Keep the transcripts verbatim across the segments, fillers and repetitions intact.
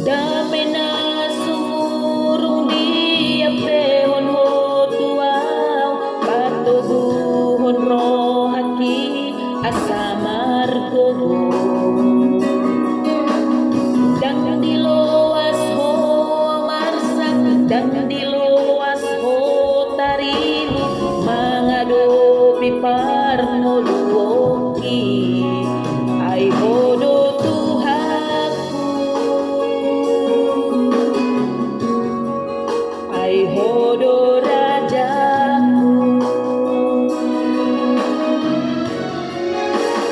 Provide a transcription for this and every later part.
Dame na sumurung diampehon Ho tu ahu, patoguhon rohangki asa margogo. Ndang diloas Ho marsak, ndang diloas Ho tarilu mangadopi parngoluonki. Ai Ho do Tuhanku, ai Ho do rajaku.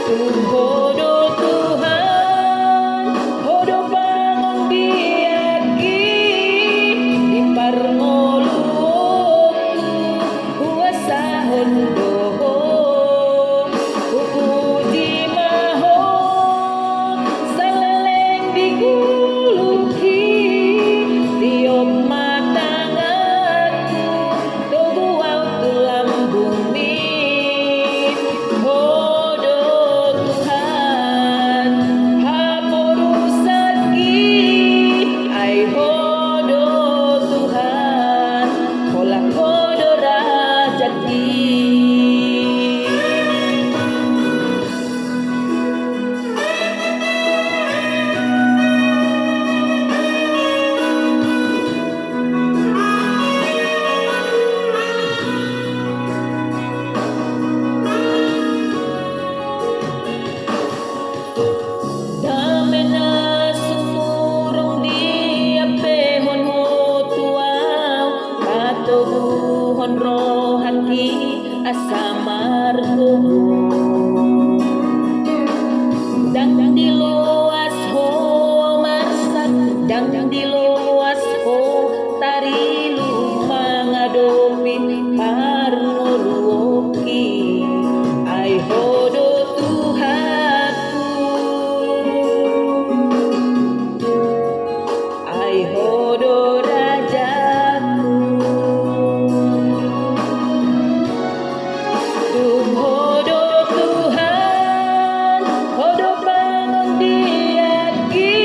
Tung Ho do Tuhan, Ho do pangondianki di parngoluonku, huasahon do Ho, hupuji ma Ho saleleng di ngolungki, tiop ma tanganku, togu ahu tu lambungmi. Ho do Tuhan haporusangki, ai Ho do Tuhan, holan Ho do rajangki. Dame na sumurung diampehon Ho tu ahu, patoguhon rohangki asa margogo. Ndang diloas Ho marsak, ndang diloas Ho tarilu mangadopi parngoluonki. Ai Ho do Tuhanku, ai Ho do rajaku. Tung Ho do Tuhan, Ho do pangondianki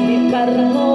di parngoluonku.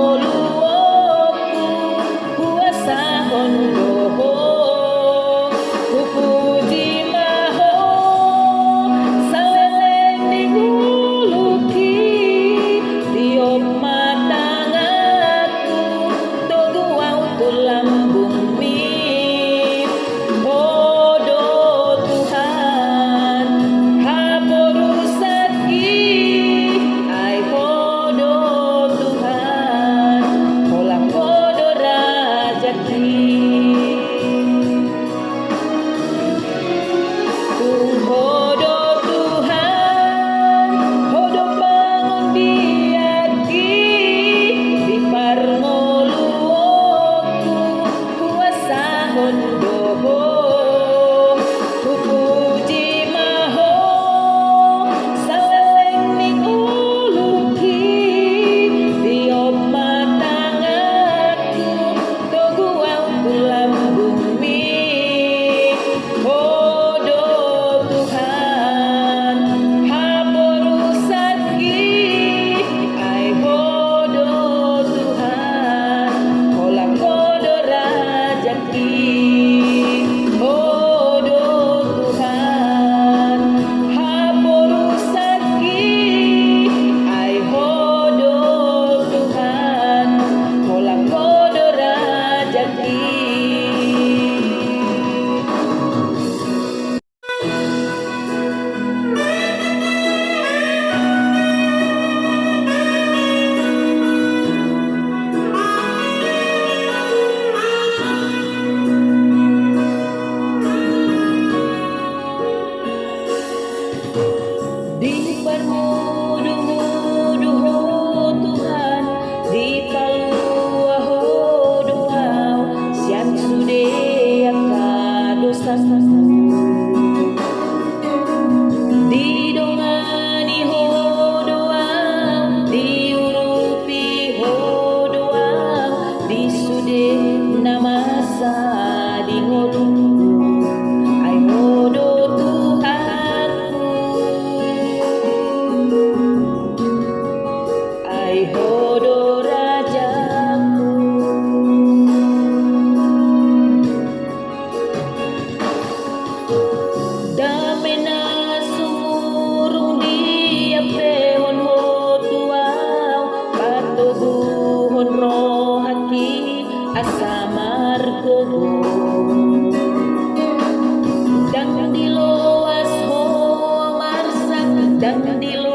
Dame na sumurung diampehon Ho tu ahu, patoguhon rohangki asa margogo. Ndang diloas Ho marsak, ndang diloas